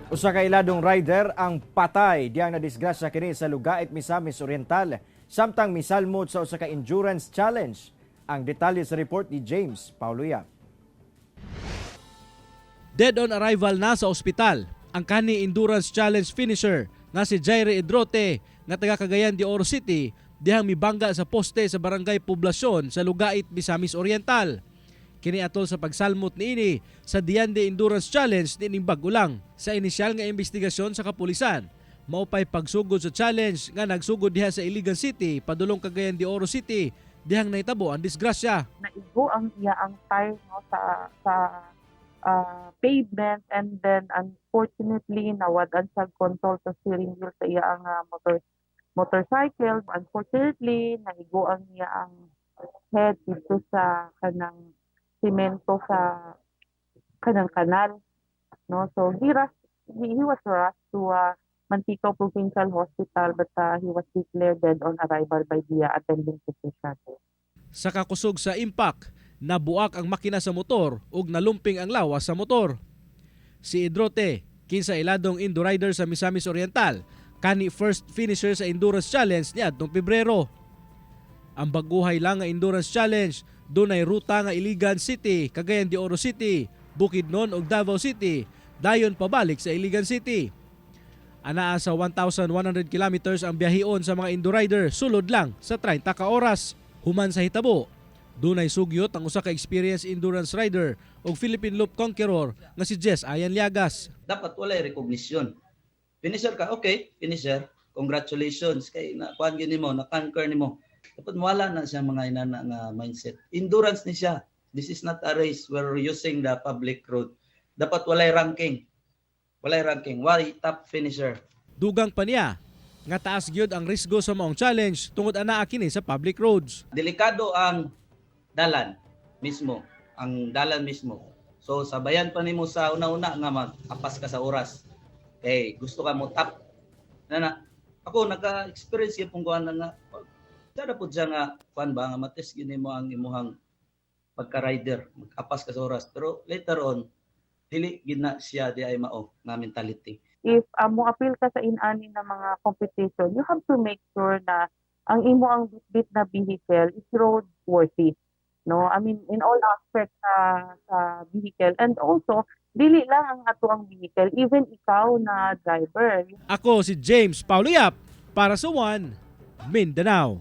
Usa ka iladong rider ang patay diyang nadisgrasya kini sa Lugait, Misamis Oriental, samtang misalmot sa usa ka endurance challenge. Ang detalye sa report ni James Paulo Yap. Dead on arrival na sa ospital ang kani Endurance Challenge finisher nga si Jaire Edrote nga taga Cagayan de Oro City dihang mibangga sa poste sa Barangay Poblacion sa Lugait, Misamis Oriental. Kini atol sa pagsalmot niini sa Diande Endurance Challenge niining bag-o lang. Sa inisyal nga investigasyon sa kapulisan, maupay pagsugod sa challenge nga nagsugod diha sa Iligan City padulong Cagayan de Oro City dihang nahitabo ang disgrasya. Naigo ang iya ang tire, no, sa pavement and then unfortunately nawad-an sa control sa steering wheel sa iya ang motorcycle. Unfortunately, naigo ang iya ang head dito sa kanang simento sa kanang kanal, no? So he was rushed to Manticao Provincial Hospital, but he was declared dead on arrival by the attending physician. Sa kakusog sa impact, nabuak ang makina sa motor ug nalumping ang lawas sa motor. Si Idrote, kinsa iladong Indo rider sa Misamis Oriental, kani first finisher sa Endurance Challenge niadtong Pebrero. Ang baguhay lang nga Endurance Challenge dunay ruta nga Iligan City, Cagayan de Oro City, Bukidnon ug Davao City, dayon pabalik sa Iligan City. Anaa sa 1,100 kilometers ang biyahon sa mga Indo rider sulod lang sa 30 ka oras. Human sa hitabo, dunay sugyot ang usa ka experienced endurance rider ug Philippine Loop Conqueror nga si Jess Ayan Llagas. Dapat walay recognition. Finisher ka, okay, finisher. Congratulations kay na kuan gyud nimo, na conquer nimo. Dapat wala na siya mga inana nga mindset. Endurance ni siya. This is not a race. We're using the public road. Dapat walay ranking. Walay ranking. Why top finisher? Dugang pa niya nga taas gyud ang risgo sa maong challenge tungod anaa kini sa public roads. Delikado ang dalan mismo, ang dalan mismo. So sabayan pa nimo sa una-una nga mag-apas ka sa oras. Kay gusto ka mo top. Na na ako naka-experience gyud pong kuan na nga sada pud siya nga kuan ba nga mates gyud nimo ang imuhang pagka-rider, mag-apas ka sa oras. Pero later on, dili gid na siya di ay mao nga mentality. If mo appeal ka sa inani na mga competition, you have to make sure na ang imo ang bitbit na vehicle is roadworthy. No? I mean, in all aspects sa vehicle. And also, dili lang ang ato ang vehicle, even ikaw na driver. Ako si James Paulo Yap para sa One Mindanao.